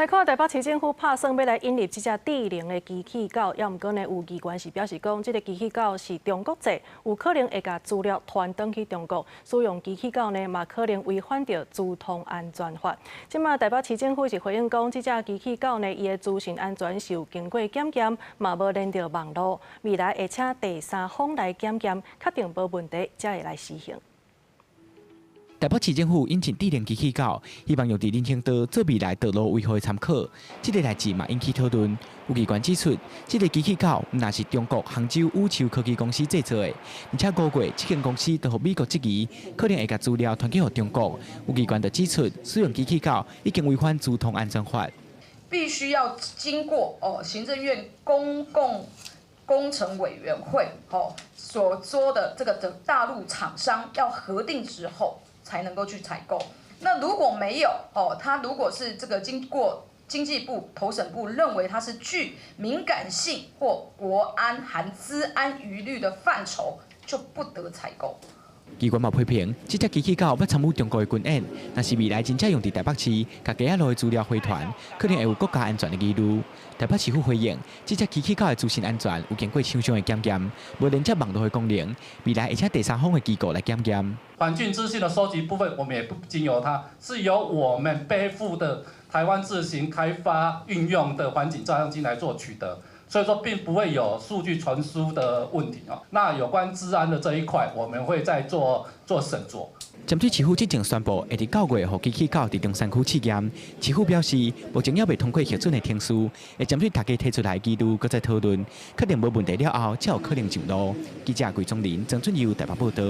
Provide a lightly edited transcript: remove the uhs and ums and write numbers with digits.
來看台北市政府拍算欲來引入這隻智能的機器狗，猶毋過呢，有議員是表示講，這个機器狗是中國製，有可能會共資料傳轉去中國，使用機器狗呢，嘛可能違反著資通安全法。這馬台北市政府是回應講，這隻機器狗呢，伊的資訊安全是有經過檢驗，嘛無連著網路，未來會請第三方來檢驗，確定無問題，才會來施行。台北市政府引進智能機器狗，希望用佇人行道做未來道路維護的參考。這个代誌嘛引起討論。有議員指出，這个機器狗毋但是中國杭州宇宙科技公司製造的，而且5月這間公司就予美國質疑，可能會共資料傳去予中國。有議員就指出，使用機器狗已經違反資通安全法。必須要經過哦行政院公共工程委員會哦所說的這個的大陸廠商要核定之後，才能夠去採購。那如果沒有哦，他如果是這個經過經濟部投審部認為它是具敏感性或國安含資安疑慮的範疇，就不得採購。機關嘛批評，這隻機器狗欲參與中國的軍演，若是未來真正用佇台北市，共街仔路的資料回傳，可能會有國家安全的疑慮。台北市府回應，這隻機器狗的資訊安全有經過廠商的檢驗，無連接網路的功能，未來會請第三方的機構來檢驗。環境資訊的收集部分，我們也不經由它，是由我們背負的台灣自行開發運用的環境照相機來做取得。所以說並不會有數據傳輸的問題哦。那有關資安的這一塊，我們會再做做審酌。針對市府之前宣布會佇9月予機器狗佇中山區試驗，市府表示目前猶未通過核准的程序，會針對大家提出來的疑慮，閣再討論，確定無問題了後，才有可能上路。記者桂宗林、曾俊佑台北報道。